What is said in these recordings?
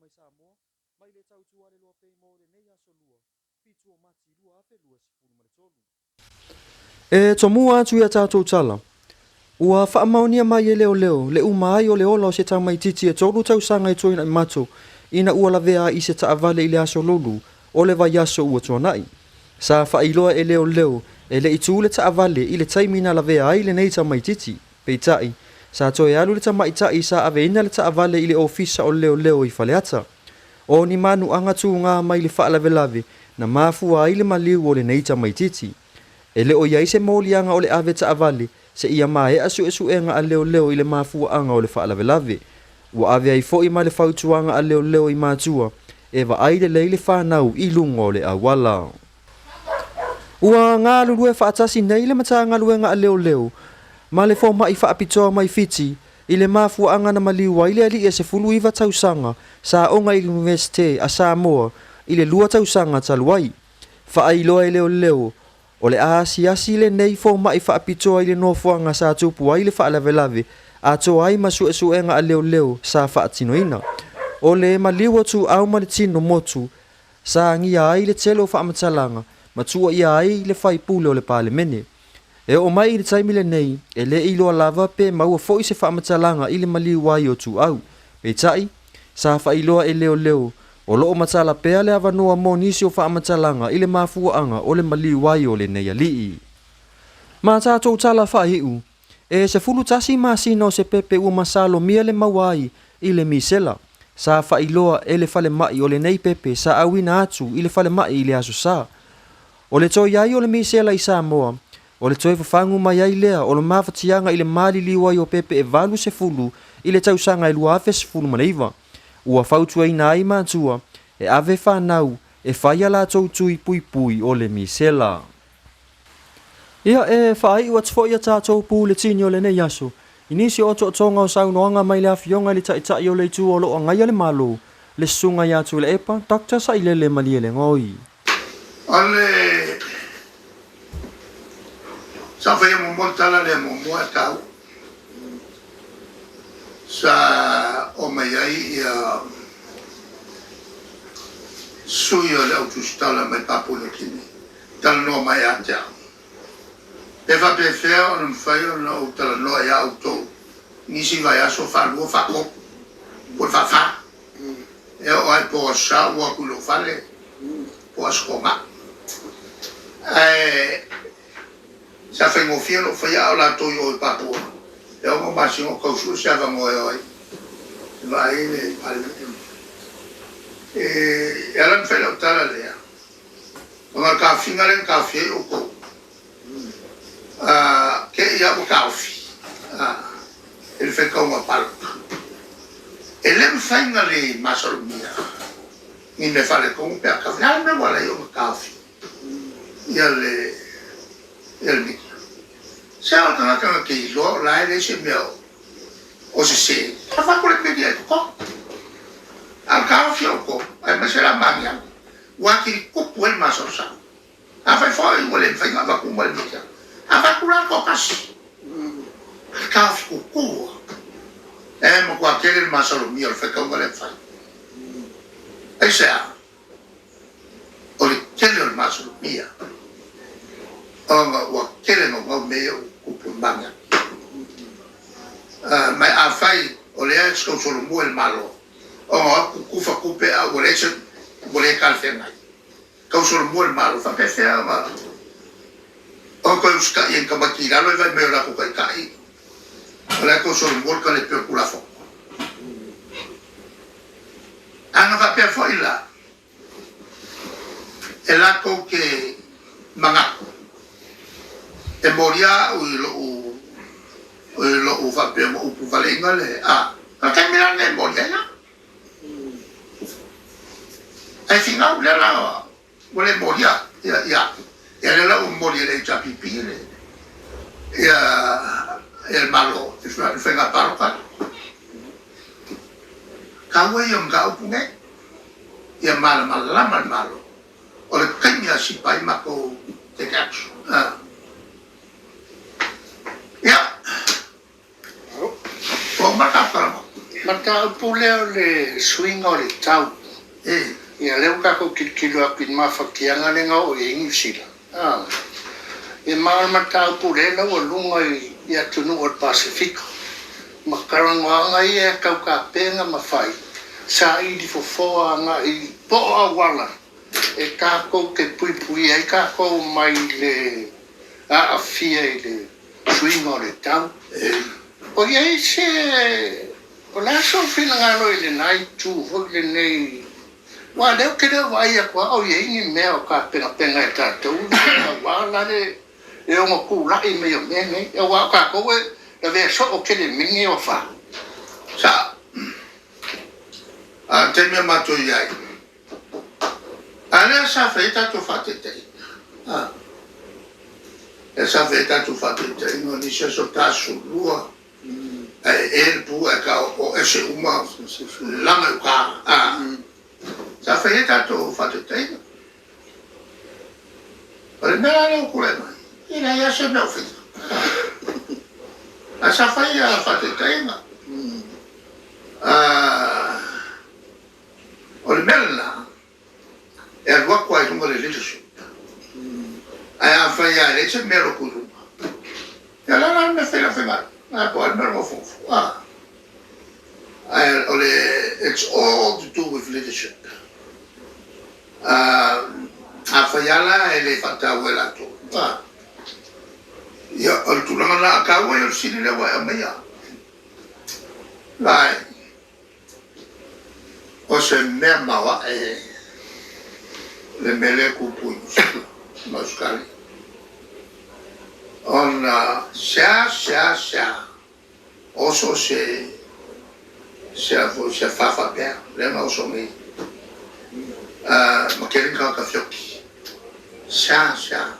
mai Samoa mai le tautua a le Loa Pei mo lenei aso Lua, 7 o Mati 2023. E tomua atu ia tatou tala. Ua faamaonia mai e leoleo le uma ai o le ola o se tamaitiiti e tolu tausaga e Tuainaimato ina ua lavea ai i se taavale i le aso Lulu o le vaiaso ua tuanai. Sa faailoa e leoleo e le i tu le taavale i le taimi na lavea ai lenei tamaitiiti. Peitai, sa toe alu le tamaitai sa aveina le taavale i le ofisa o leoleo i Faleata. O ni manuaga tūgā mai le faalavelave na mafua ai le maliu o lenei tamaitiiti. E le o i ai se moliaga o le ave taavale seia maea suesuega a leoleo i le mafuaaga o le faalavelave. Ua ave ai foi ma le fautuaga a leoleo i matua e vaai lelei le fanau i luga o le auala. Ua galulue faatasi nei le Matagaluega a Leoleo ma le Fomai Faapitoa mai Fiti i le mafuaaga na maliu ai le alii e 19 tausaga sa aoga i le Iunivesite a Samoa i le lua tausaga talu ai. Faailoa e leoleo, o le a asiasi lenei fomai faapitoa i le nofoaga sa tupu ai le faalavelave atoa ai ma suesuega a leoleo sa faatinoina. O le maliu o Tuau ma le tino motu sa agia ai le tele o faamatalaga ma tuuaia ai le faipule o le Palemene. E oo mai i le taimi lenei, e le i iloa lava pe maua foi se faamatalaga i le maliu ai o Tuau. Peitai, sa faailoa e leoleo, o lo o matala pea le avanoa mo nisi o faamatalaga i le mafuaaga o le maliu ai o lenei alii. Ma tatou tala faaiu, E 11 masina o se pepe ua masalomia le maua ai i le misela. Sa faailoa e le falemai o lenei pepe sa auina atu i le falemai i le Aso Sa. O le toe i ai o le misela i Samoa, o le toe fafagu mai ai lea o le mafatiaga i le maliliu ai o pepe e 80 i le tausaga e 2019. Ua fautuaina ai matua e ave fanau e fai a latou tui puipui o le misela. Ia, e faaiu atu foi a tatou puletini o lenei aso i nisi o otootoga o saunoaga mai le Afioga i le Taitai o le Itu o lo o agaia le Malo, le Susuga ia Tuilaepa Doctor Sailele Malielegaoi. O le sa faia muamua le tala lea muamua e taua sa omai ai ia sui o le au tusitala mai Papua New Guinea talanoa mai ia te au. Pe faapefea ona mafai ona ou talanoa iā outou nisi vaiaso faalua faatolu po o le faafa. E oo lava i po Aso Sa ua atu i lou fale po o Aso Toonai. Ae sa faigofie ona ou faia a o latou i o i Papua e 6 masina o tau sue se avanoa e o ai e vaai ai le Palemene. E ala ona fai lau tala lea, Ona o le taofiga lea na taofi ai outou, te i lava ua taofi i le faitauga palota. E le mafai ona le masalomia ni mea faaletonu pe a taofi. O le a le mea ua ala ai ona taofi ia le media? Se o le tagata na te iloa o la e leai se mea o sese, avatu le media i totonu. A o le taofi o outou, aemaise la Magiagi, Ua atili tupu ai le masalosalo. Afai foi ua le mafai ona avatu uma le media, avatu la le toatasi. A le taofi tutu lava. E matua tele le masalomia o le faitauga lea na fai. Aisea? O le tele o le masalomia ona ua tele naunau mea ia ua tutupu i Magiagi. Ma afai o lea e te tausolomua i le Malo, Ona o atu tufa tupe a ua leai se ua le talafeagai. Tausolomua i le Malo, faapefea ona ona toe usitai ai i tamaiti i lalo e vaai mai o latou taitai o la e tausolomua le talepe o le Tulafono. A na faapea foi la, e latou te manatu e molia au i lou i lou faapea ua upu valeina le a o le taimi la lenei e molia ai au. Ae finau lea la ua le molia ia ia ia lea la ua momoli e le HRPP le ia ia le Malo i le faiga palota. Taua ia o mataupu nei. Ia malamalama le Malo, o le taimi a sipa ai matou take action. Ia, ua uma le tatou talanoa. Mataupu lea o le suiga o le tau. Ia lea ua tatou tilotilo atu i le mafatiaga lea na oo i ai Niu Sila. Ia ma o le mataupu lea e laualuga i atunuu o le Pasefika ma talanoaga ia e tau tapena ma fai, saili fofoa agai po o auala e tatou te puipuia ai tatou mai le aafia i le suiga o le tau. O i ai se, o le a sou finagalo i lena itu foi lenei, aua o lea ou te le o vaai atu lava o i ai ni mea o tapenapena e tatou aua la le ono tulai mai o mea nei, aua o tatou e lavea soo tele i mea nei o afa. Sa. A o le taimi a matou i ai, A lea sa fai ai tatou faataitaiga. A lea sa fai ai tatou faataitaiga o nisi aso 42 ae ee le pu ae ta o ese uma laga i uka. A sa fai ai tatou faataitaiga. O le mea la lea ua tulai mai, e leai lava se mea o faia. Ae sa fai faataitaiga. A O le mea lena, e alu atu lava i luga le leadership. Ae afai lava e leai se mea lotu i luga, ia o le a la le mea e fai i lau faigamalo? A po o a le mea o le nofonofo? A. Ae o le, it's all to do with leadership. Afai lava la e le faataua e latou, a, ia o le tulaga lena. A taua ia o le fesili lea ua e aumaia. Vaai. O se mea maoae le mea lea e tupu i Niu Sila ma Ausetalia, ona sea, sea, sea oso se se a foi se afa faapea lea na oso nei ma tele ni tagata fioki. Sea, sea.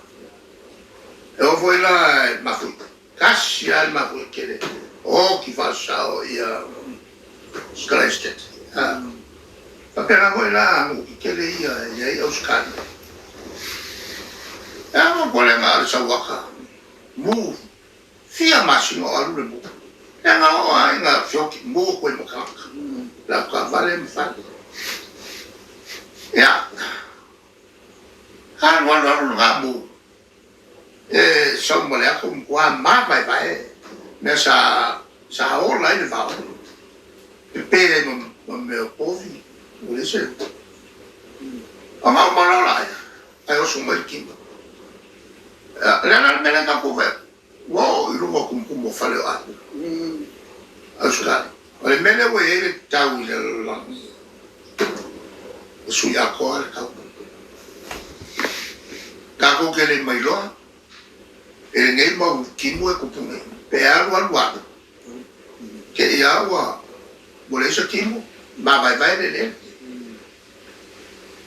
E oo foi la i mafuie. Tasi lava le mafuie tele oti faasao ia Christchurch. Faapena foi la nuu tetele ia e i ai Ausetalia. E a popolega a le sauaka mu fia masina o alu le mu. Lea na oo lava ina feoti mu atu ai ma tagata lau taavale ma fale. Ia, alu alu alu lena mu. E sau ma le ato matua mavaevae mea sa sa ola ai le vao, pepe ai ma mea o povi, ua leai se Ona uma loa laia, ae oso mai le tino. O le a la le mea lea tatou vaai atu, ua oo i luga o tumutumu o fale o aiga. Ausetalia. O le mea lea ua i ai le tau i le lalolagi, ua sui atoa le tau. Tatou te le mailoa e lenei mau timu e tupu nei, pe alu alu alu, te i lava ua ua leai se timu, mavaevae le eleele.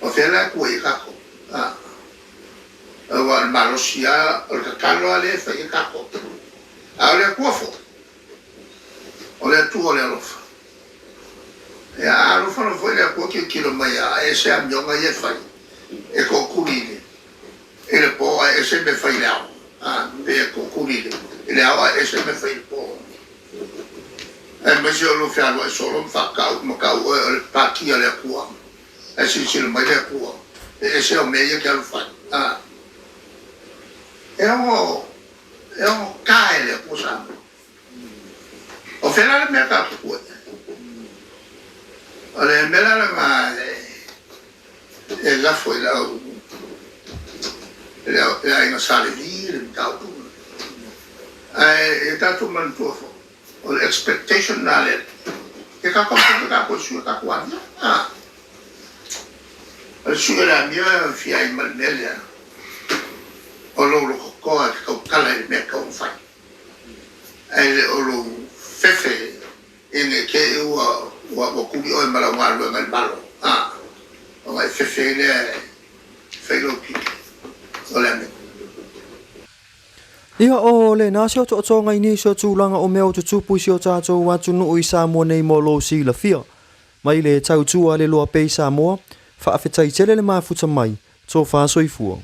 O fea la e tua i ai tatou? A, aua o le malosi lava, o le tatalo lava lea e fai ai tatou. A o le Atua foi, O le Atua o le alofa. Ia, a alofa loa foi le Atua tilotilo mai a ese amioga ia e fai e tootuli i le, i le po ae ese mea e fai i le ao. A, pe e tootuli i le, i le ao ae ese mea e fai i le po. Aemaise o lou fealuai solo ma faatau ma tau oe o le pati a le Atua. Ae silasila mai le Atua, e ese au mea ia e te alu fai. A, e ono, e ono ta e le Atua Samoa. O fea la le mea tatou tua i ai? O le mea la lena e lafo i lau le aiga Sa Levi le mataupu. Ae ia tatou manatua foi, o le expectation lena a le Alii, ia tatou amata tatou e sui a tatou amio. O le sui o le amio e aafia ai ma le mea lea, o lou lototoa e te tautala i le mea e tatau ona fai. Ae le o lou fefe ina te i ua ua tuli oe ma lau galuega i le Malo, a, ona e fefe ai lea e fai lou tiute. O le amio. Ia, o lena se otootoga i nisi o tulaga o mea o tutupu i si o tatou atunuu i Samoa nei mo lou silafia. Mai le tautua a le Loa Pei Samoa, faafetai tele le mafuta mai, tofa soifua.